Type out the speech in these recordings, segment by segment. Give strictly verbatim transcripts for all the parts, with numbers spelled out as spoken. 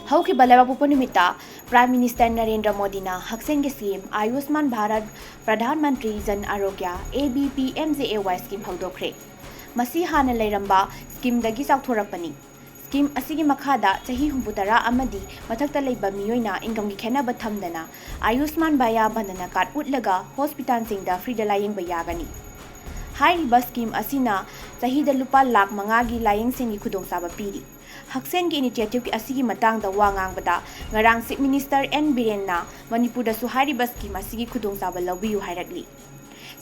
ꯍꯧꯈꯤꯕ ꯂꯩꯕꯥꯛꯄꯣꯛꯄ ꯅꯨꯃꯤꯠꯇ Prime Minister Narendra ꯃꯣꯗꯤꯅ ꯍꯛꯁꯦꯜꯒꯤ scheme Ayushman Bharat Pradhan Mantri Jan Arogya, A B P M J A Y scheme ꯍꯧꯗꯣꯛꯈ꯭ꯔꯦ꯫ ꯃꯁꯤ ꯍꯥꯟꯅ ꯂꯩꯔꯝꯕ ꯁ꯭ꯀꯤꯝꯗꯒꯤ ꯆꯥꯎꯊꯣꯔꯛꯄꯅꯤ꯫ ꯁ꯭ꯀꯤꯝ ꯑꯁꯤꯒꯤ ꯃꯈꯥꯗ ꯆꯍꯤ ꯍꯨꯝꯐꯨꯇꯔꯥ ꯑꯃꯗꯤ ꯃꯊꯛꯇ ꯂꯩꯕ ꯃꯤꯑꯣꯏꯅ ꯏꯟꯀꯝꯒꯤ ꯈꯦꯠꯅꯕ ꯊꯝꯗꯅ ꯑꯌꯨꯁꯃꯥꯟ ꯚꯌꯥ ꯚꯟꯗꯅ ꯀꯥꯔꯗ ꯎꯠꯂꯒ ꯍꯣꯁꯄꯤꯇꯥꯜꯁꯤꯡꯗ ꯐ꯭ꯔꯤꯗ ꯂꯥꯌꯦꯡꯕ ꯌꯥꯒꯅꯤ꯫ ꯍꯥꯏꯔꯤꯕ ꯁ꯭ꯀꯤꯝ ꯑꯁꯤꯅ ꯆꯍꯤꯗ ꯂꯨꯄꯥ ꯂꯥꯈ ꯃꯉꯥꯒꯤ ꯂꯥꯌꯦꯡꯁꯤꯡꯒꯤ ꯈꯨꯗꯣꯡꯆꯥꯕ ꯄꯤꯔꯤ꯫ ꯍꯛꯁꯦꯜꯒꯤ ꯏꯅꯤꯁꯤꯌꯦꯇꯤꯚ ꯑꯁꯤꯒꯤ ꯃꯇꯥꯡꯗ ꯋꯥ ꯉꯥꯡꯕꯗ ꯉꯔꯥꯡ Chief Minister N ꯕꯤꯔꯦꯟꯅ ꯃꯅꯤꯄꯨꯔꯗꯁꯨ ꯍꯥꯏꯔꯤꯕ ꯁ꯭ꯀꯤꯝ ꯑꯁꯤꯒꯤ ꯈꯨꯗꯣꯡꯆꯥꯕ ꯂꯧꯕꯤꯌꯨ ꯍꯥꯏꯔꯛꯂꯤ꯫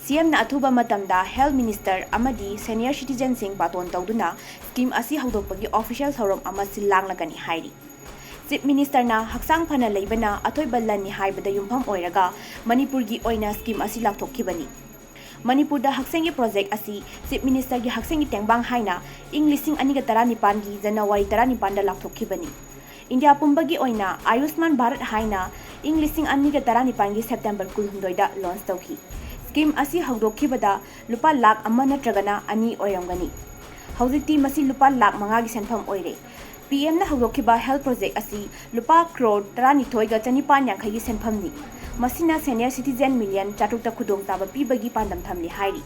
C M ꯅ ꯑꯊꯨꯕ ꯃꯇꯝꯗ health minister ꯑꯃꯗꯤ senior citizenꯁꯤꯡ ꯕꯥꯇꯣꯟ ꯇꯧꯗꯨꯅ ꯁ꯭ꯀꯤꯝ ꯑꯁꯤ ꯍꯧꯗꯣꯛꯄꯒꯤ official ꯊꯧꯔꯝ ꯑꯃ ꯁꯤꯜ ꯂꯥꯡꯂꯒꯅꯤ ꯍꯥꯏꯔꯤ꯫ Chief Ministerꯅ ꯍꯛꯆꯥꯡ ꯐꯅ ꯂꯩꯕꯅ ꯑꯊꯣꯏꯕ ꯂꯟꯅꯤ ꯍꯥꯏꯕꯗ ꯌꯨꯝꯐꯝ ꯑꯣꯏꯔꯒ ꯃꯅꯤꯄꯨꯔꯒꯤ ꯑꯣꯏꯅ ꯁ꯭ꯀꯤꯝ ꯑꯁꯤ ꯂꯥꯎꯊꯣꯛꯈꯤꯕꯅꯤ꯫ ꯃꯅꯤꯄꯨꯔꯗ ꯍꯛꯁꯦꯜꯒꯤ ꯄ꯭ꯔꯣꯖꯦꯛ ꯑꯁꯤ Chief Ministerꯒꯤ ꯍꯛꯁꯦꯜꯒꯤ ꯇꯦꯡꯕꯥꯡ ꯍꯥꯏꯅ ꯏꯪ ꯂꯤꯁꯤꯡ ꯑꯅꯤꯒ ꯇꯔꯥꯅꯤꯄꯥꯟꯒꯤ ꯖꯅꯋꯥꯔꯤ ꯇꯔꯥꯅꯤꯄꯥꯟꯗ ꯂꯥꯎꯊꯣꯛꯈꯤꯕꯅꯤ꯫ ꯏꯟꯗꯤꯌꯥ ꯄꯨꯝꯕꯒꯤ ꯑꯣꯏꯅ ꯑꯌꯨꯁꯃꯥꯟ ꯚꯥꯔꯠ ꯍꯥꯏꯅ ꯏꯪ ꯂꯤꯁꯤꯡ ꯑꯅꯤꯒ ꯇꯔꯥꯅꯤꯄꯥꯟꯒꯤ September ꯀꯨꯟꯍꯨꯝꯗꯣꯏꯗ launch ꯇꯧꯈꯤ꯫ ꯁ꯭ꯀꯤꯝ ꯑꯁꯤ ꯍꯧꯗꯣꯛꯈꯤꯕꯗ ꯂꯨꯄꯥ ꯂꯥꯈ ꯑꯃ ꯅꯠꯇ꯭ꯔꯒꯅ ꯑꯅꯤ ꯑꯣꯏꯔꯝꯒꯅꯤ꯫ ꯍꯧꯖꯤꯛꯇꯤ ꯃꯁꯤ ꯂꯨꯄꯥ ꯂꯥꯈ ꯃꯉꯥꯒꯤ ꯁꯦꯟꯐꯝ ꯑꯣꯏꯔꯦ꯫ P M ꯅ ꯍꯧꯗꯣꯛꯈꯤꯕ health project ꯑꯁꯤ ꯂꯨꯄꯥ ꯀ꯭ꯔꯣꯔ ꯇꯔꯥꯅꯤꯊꯣꯏꯒ ꯆꯅꯤꯄꯥꯟ ꯌꯥꯡꯈꯩꯒꯤ ꯁꯦꯟꯐꯝꯅꯤ꯫ ꯃꯁꯤꯅ senior citizen million ꯆꯥꯇ꯭ꯔꯨꯛꯇ ꯈꯨꯗꯣꯡꯆꯥꯕ ꯄꯤꯕꯒꯤ ꯄꯥꯟꯗꯝ ꯊꯝꯂꯤ ꯍꯥꯏꯔꯤ꯫